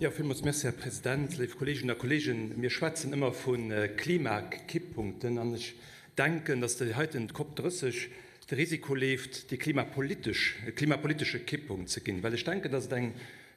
Jo, villmools Merci, Här President. Léif Kolleeginnen a Kolleegen, mir schwätzen ëmmer vu Klimakipppunkten an ech denken, dass déi heiten COP 30 de Risiko leeft, déi klimapolitesch, e klimapolitesche Kipppunkt ze ginn, well ech denken, dass et eng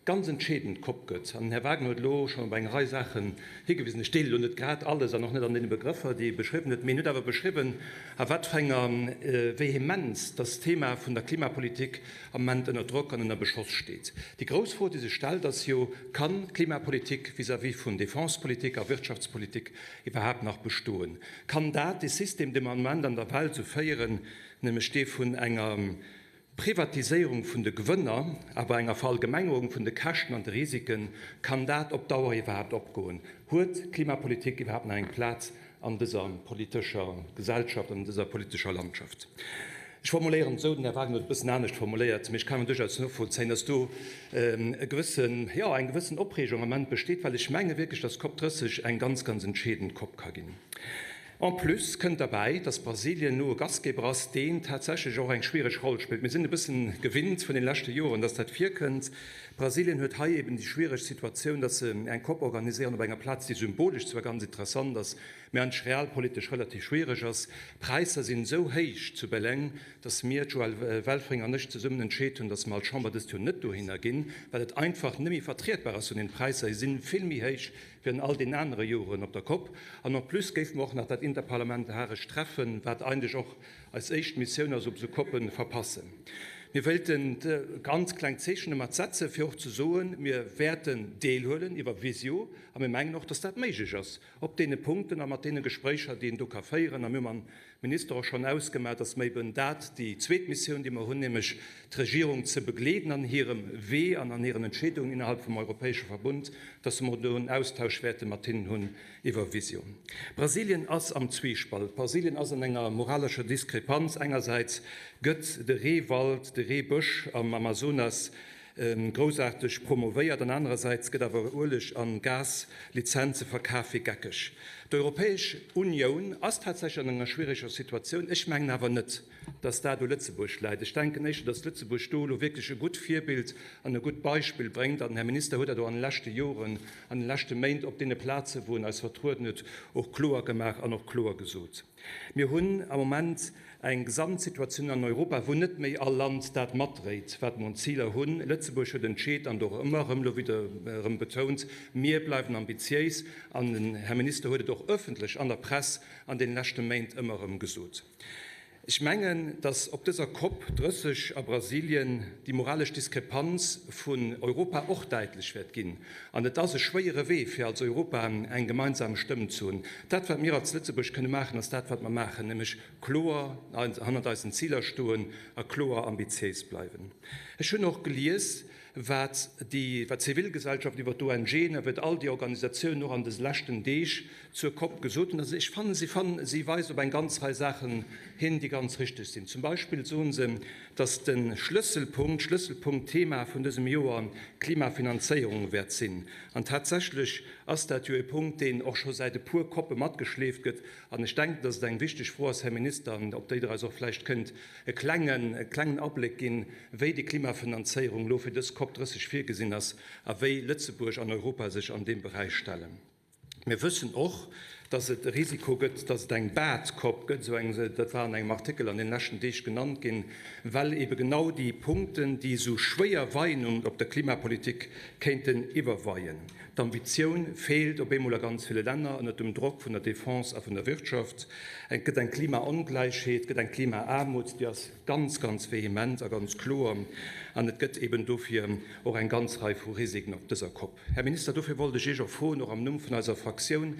ganz entscheedend Kopp gëtt. An den Här Wagner huet elo schonn op eng Rei Saachen higewisen. Ech deele elo net grad alles an och net an deene Begrëffer, déi e beschriwwen huet, mee en huet awer beschriwwen, a wat fir enger Vehemenz dass d'Thema vun der Klimapolitik am Moment ënner Drock an ënner Beschoss steet. Déi grouss Fro, déi sech stellt, ass jo, Kann Klimapolitik vis-à-vis vun Defensepolitik a Wirtschaftspolitik iwwerhaapt nach bestoen? Kann dat dee System, dee mer am Moment an der Welt esou féieren, nämlech dee vun enger Privatiséierung vun de Gewënner, awer enger Verallgemengerung vun de Käschten an de Risiken, kann dat op Dauer iwwerhaapt opgoen? Huet Klimapolitik iwwerhaapt nach eng Plaz an dëser politescher Gesellschaft, an dëser politescher Landschaft? Ech formuléieren et esou, den Här Wagner huet et e bëssen anescht formuléiert, mee ech kann duerchaus novollzéien, dass do e gewëssen, jo, eng gewëssen Opreegung am Ament besteet, well ech menge wierklech, dass d'COP 30 eng ganz, ganz entscheedend COP ka ginn. En plus kënnt derbäi, dass Brasilien elo e Gastgeber ass, deen tatsächlech och eng schwiereg Roll spillt. Mir sinn e bëssen gewinnt vun den leschte Joren, dass dat virkënnt. Brasilien huet hei eben déi schwiereg Situatioun, dass se eng Cop organiséieren op enger Plaz, déi symbolesch zwar ganz interessant ass, mä eigentlech realpolitesch relativ schwiereg ass. D'Präisser sinn esou héich zu Belém, dass mir, d'Joëlle Welfring an ech, zesummen entscheet hunn, dass mer als Chamber dëst Joer net dohinner ginn, well et einfach net méi vertrietbar ass vun den Präisser. Si sinn vill méi héich wéi an all den anere Joren op der Cop. An en plus géife mer och nach dat interparlamentarescht Treffen, wat eigentlech och eis éischt Missioun ass op esou Coppen, verpassen. Mir wéilten e ganz klengt Zeechen domat setzen, fir och ze soen, mir wäerten deelhuelen iwwer Visio a mir mengen och, dass dat méiglech ass op deene Punkten a mat deene Gespréicher, déi een do ka féieren. A mir hu mam Minister och schonn ausgemaach, dass mer eben dat, déi zweet Missioun, déi mer hunn, nämlech d'Regierung ze begleeden an hirem Wee an an hiren Entscheedungen innerhalb vum Europäesche Verbund, dass mer do en Austausch wäerte mat hinnen hunn iwwer Vision. Brasilien ass am Zwiespalt. Brasilien ass an enger moralescher Diskrepanz. Engersäits gëtt de Reewald, de Reebësch am Amazonas Groussaarteg promovéiert an anerersäits gëtt awer Ueleg an Gas-Lizenze verkaf wéi geckeg. D'Europäesch Unioun ass tatsächlech an enger schwiereger Situatioun. Ech mengen awer net, datt dat u Lëtzebuerg läit. Ech denken éischter, datt Lëtzebuerg do elo wierklech e gutt Virbild an e gutt Beispill bréngt. An den Här Minister huet dat och an de leschte Joren, an de leschte Méint op deene Plaze wou en eis vertrueden huet, och kloer gemaach an och kloer gesot. Mir hunn am Moment eng Gesamtsituatioun an Europa, wou net méi all Land dat matdréit, wat mer un Ziler hunn. Lëtzebuerg huet entscheet an och ëmmer erëm elo widder erëm betount, Mir bleiwen ambitiéis. An den Här Minister huet et och öffentlech an der Press an deene leschte Méint ëmmer erëm gesot. Ech mengen, datt op dëser Cop 30 a Brasilien déi moralesch Diskrepanz vun Europa och däitlech wäert ginn. An et ass e schwéiere Wee, fir als Europa eng gemeinsam Stëmm ze hunn. Dat, wat mir als Lëtzebuerg kënne maachen, ass dat, wat mer maachen, nämlech kloer hannert eisen Ziler stoen a kloer ambitiéis bleiwen. Ech hunn och gelies, wat déi, wat d'Zivilgesellschaft iwwer d'ONGen, iwwer all déi Organisatiounen och an de leschten Deeg zur Cop gesot hunn. Also ech fannen, si fannen, si weisen op eng ganz Rei Saachen hin, déi ganz richteg sinn. Zum Beispill soen se, dass de Schlësselpunkt, Schlësselpunkt-Thema vun dësem Joer d'Klimafinanzéierung wäert sinn. An tatsächlech ass dat jo e Punkt, deen och scho säit e puer Coppe matgeschleeft gëtt. An ech denken, dass et eng wichteg Fro ass, Här Minister, op déi Der eis och vläicht kënnt e klengen, e klengen Abléck ginn, wéi déi Klimafinanzéierung elo fir dës Cop 30 virgesinn ass a wéi Lëtzebuerg an Europa sech an deem Beräich stellen. Mir wëssen och, dass et e Risiko gëtt, dass et eng bad Cop gëtt, esou eng, dat war an engem Artikel an den leschten Deeg genannt ginn, well ebe genau déi Punkten, déi esou schwéier weien op der Klimapolitik, kéinten iwwerweien. D'Ambitioun feelt op eemol a ganz ville Länner ënnert dem Drock vun der Defense a vun der Wirtschaft. Et gëtt eng Klimaongläichheet, et gëtt eng Klimaarmut, déi ass ganz, ganz vehement a ganz kloer. An et gëtt eben dofir och eng ganz Rei vu Risiken op dëser Kopp. Här Minister, dofir wollt ech Iech och froen, och am Numm vun eiser Fraktioun,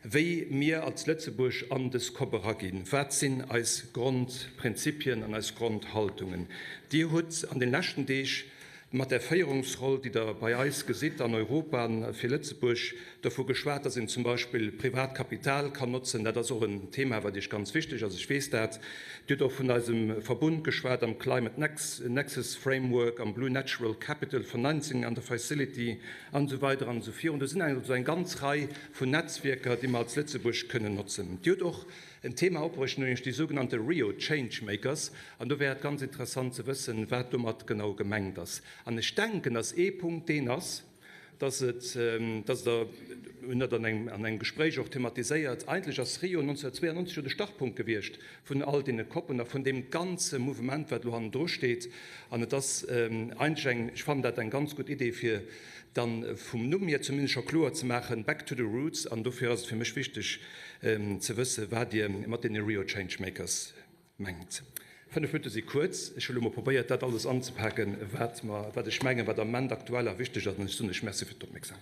wéi mir als Lëtzebuerg an dës Kopp eraginn. Wat sinn eis Grondprinzipien an eis Grondhaltungen? Dir hutt an de leschten Deeg mat där Féierungsroll, déi Der bei eis gesitt an Europa fir Lëtzebuerg, dovu geschwat, dass een zum Beispill privat Kapital kann notzen. Dat ass och en Thema, wat Iech ganz wichteg ass, ech weess dat. Dir hutt och vun eisem Verbund geschwat am Climate Nexus Framework, am Blue Natural Capital Financing an der Facility an esou weider an esou virun. Do sinn also eng ganz Rei vun Netzwierker, déi mer als Lëtzebuerg kënnen notzen. Dir hutt och en Thema opbruecht, nämlech déi sougenannte Rio Changemakers. An do wär et ganz interessant ze wëssen, wat domat genau gemengt ass. An ech denken, dass ee Punkt deen ass, dass et, dass Der, mir hunn dat an engem, an engem Gespréich och thematiséiert, eigentlech ass Rio 1992 jo de Startpunkt gewiescht vun all deene COPen a vun deem ganze Mouvement, wat elo hannendru steet. An et ass eigentlech eng, ech fannen dat eng ganz gutt Idee, fir dann vum Numm hier zumindest scho kloer ze maachen, Back to the roots. An dofir ass et fir mech wichteg ze wëssen, wat Dir mat deene Rio Changemakers mengt. 5 Minutte si kuerz. Ech hu lo mol probéiert, dat alles anzepaken, wat mer, wat ech mengen, wat am Ament aktuell a wichteg ass. An ech soen lech Merci fir d'Opmierksamkeet.